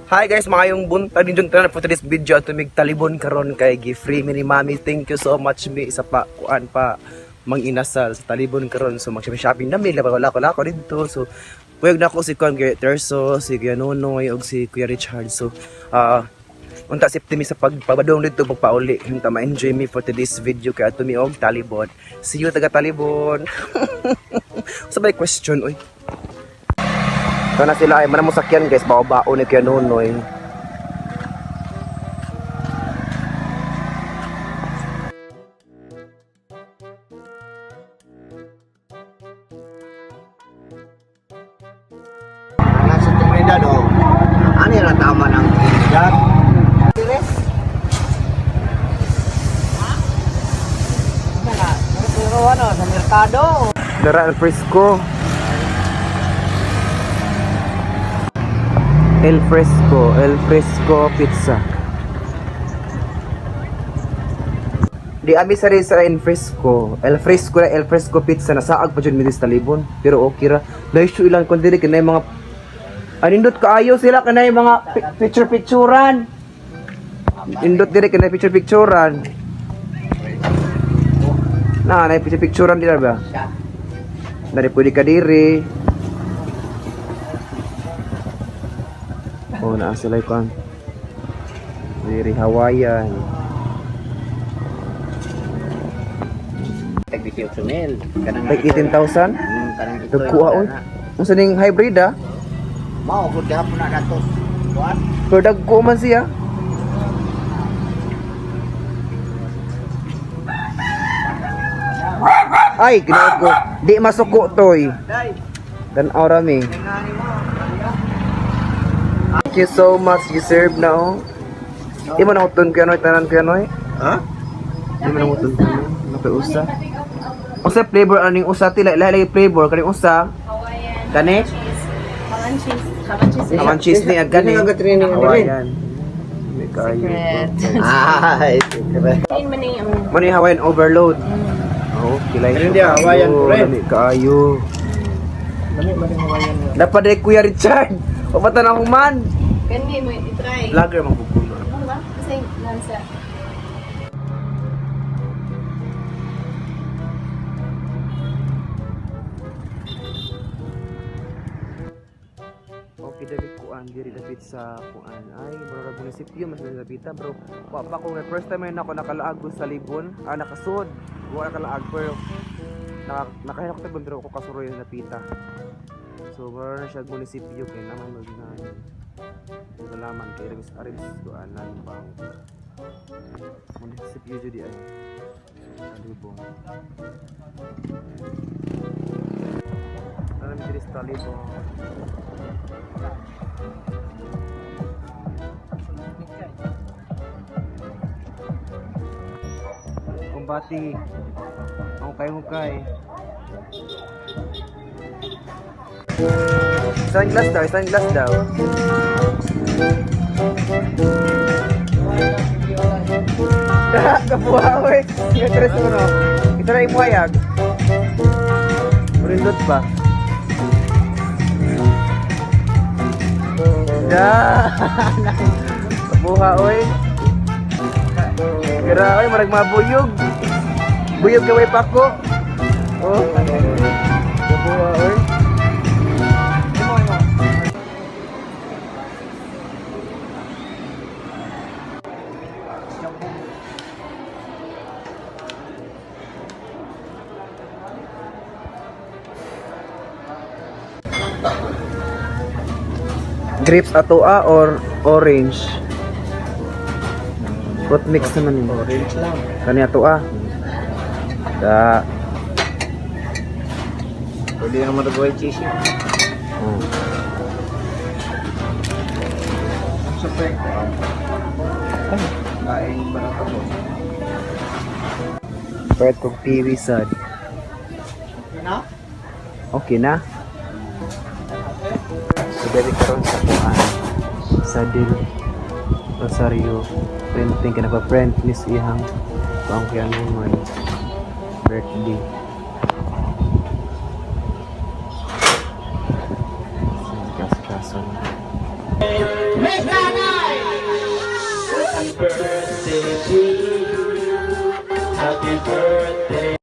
Hi guys, maayong buntag din tanan for today's video at tumig talibon karon kay gi-free mi ni Mami. Thank you so much mi isa pa kuan pa mang inasal sa talibon karon. So mag shopping na mi, wala ko lako didto. So puyog na ako si Kuan Kuya Terso, si Kuya Nonoy ug si Kuya Richard. So unta si mi sa pagpabadong dito pagpauli. Unta ma-enjoy mi for today's video kay ato mi og talibon. See you taga talibon. Sa may question oy. Kana sila ay manamo sakyan guys, bao-bao ni Kuya Nonoy. Nasa Trinidad o. Ano yung tama ng Trinidad? Pero ano, sa merkado. Dara al fresco. El Fresco, El Fresco Pizza. Di ami sa rin sa El Fresco. El Fresco na El Fresco Pizza nasaag pa jud mi sa talibon, pero okay ra. Dahil ilang kon diri kanay mga anindot kaayo sila kanay mga picture picturean. Indot diri kanay picture picturean. Na, nay picture picturean dira ba? Dari pwede ka diri. Oh, naa sila kuan. Diri Hawaiian. Tag 18 mil. Kanang Like 18,000? Kanang ito. Nagkuha oy. Unsa ning hybrid ah? Mao gud gahapon na datos. Kuan? Pero dagko man siya. Ay, ginawa ko. Di masuko toy. Dai. Tan-aw ra mi. Thank you so much. You serve na oh. Di mo na utun kuya Noy, tanan kuya Noy. Ha? Di mo na utun kuya Noy. Ano usa? Usa flavor aning usa ti lahi lahi flavor kaning usa. Hawaiian. Kani? Cheese. Hawan cheese. Hawan cheese. Hawan cheese ni ag gani. Dili nga training ni Hawaiian. May kayo. Secret. Ay, secret. Yun man yung Mo ni Hawaiian overload. Oh, kilay. Pero hindi, Hawaiian bread. Lami kaayo. Lami man yung Hawaiian. Dapat dai Kuya Richard. Pabata na human. Gani mo i-try. Vlogger magbubulo. Ano ba? Kasi lansa. Okay, dali kuan diri dapit sa kuan. Ay, mura ra munisipyo mas dapita bro. Wa pa ko first time na ako nakalaag sa Libon. Ah, nakasud. Wa nakalaag pero nakahinok ko pero ako kasuroy na napita. So, mura na siya munisipyo kay naman magnahan. Nalaman kay Remis Aris kuan nan bang. Munisipyo jud di ay. Sa Libon. Alam diri sa Libon. Kumbati. Ang hukay-hukay. Isang glass daw, isang glass daw. Kapuha, oy. Interest mo, no? Ito na imuhayag. Purindot ba? Da! Kapuha, oy. Grabe, marag mabuyog. Buyog ka way pako. Oh. Kapuha, oy. Grapes ato ah, or orange? Fruit mix naman yun. Orange lang. Kani ato ah. Da. Pwede naman mag cheese. Oh. Super. Kain ba na ko? Pwede kong TV sad. Na? Okay na. So dali karon sa kuan. Sa Del Rosario printing ka na pa print miss ihang kuan kaya naman birthday. So, kaso-kaso na. Birthday to you. Happy birthday.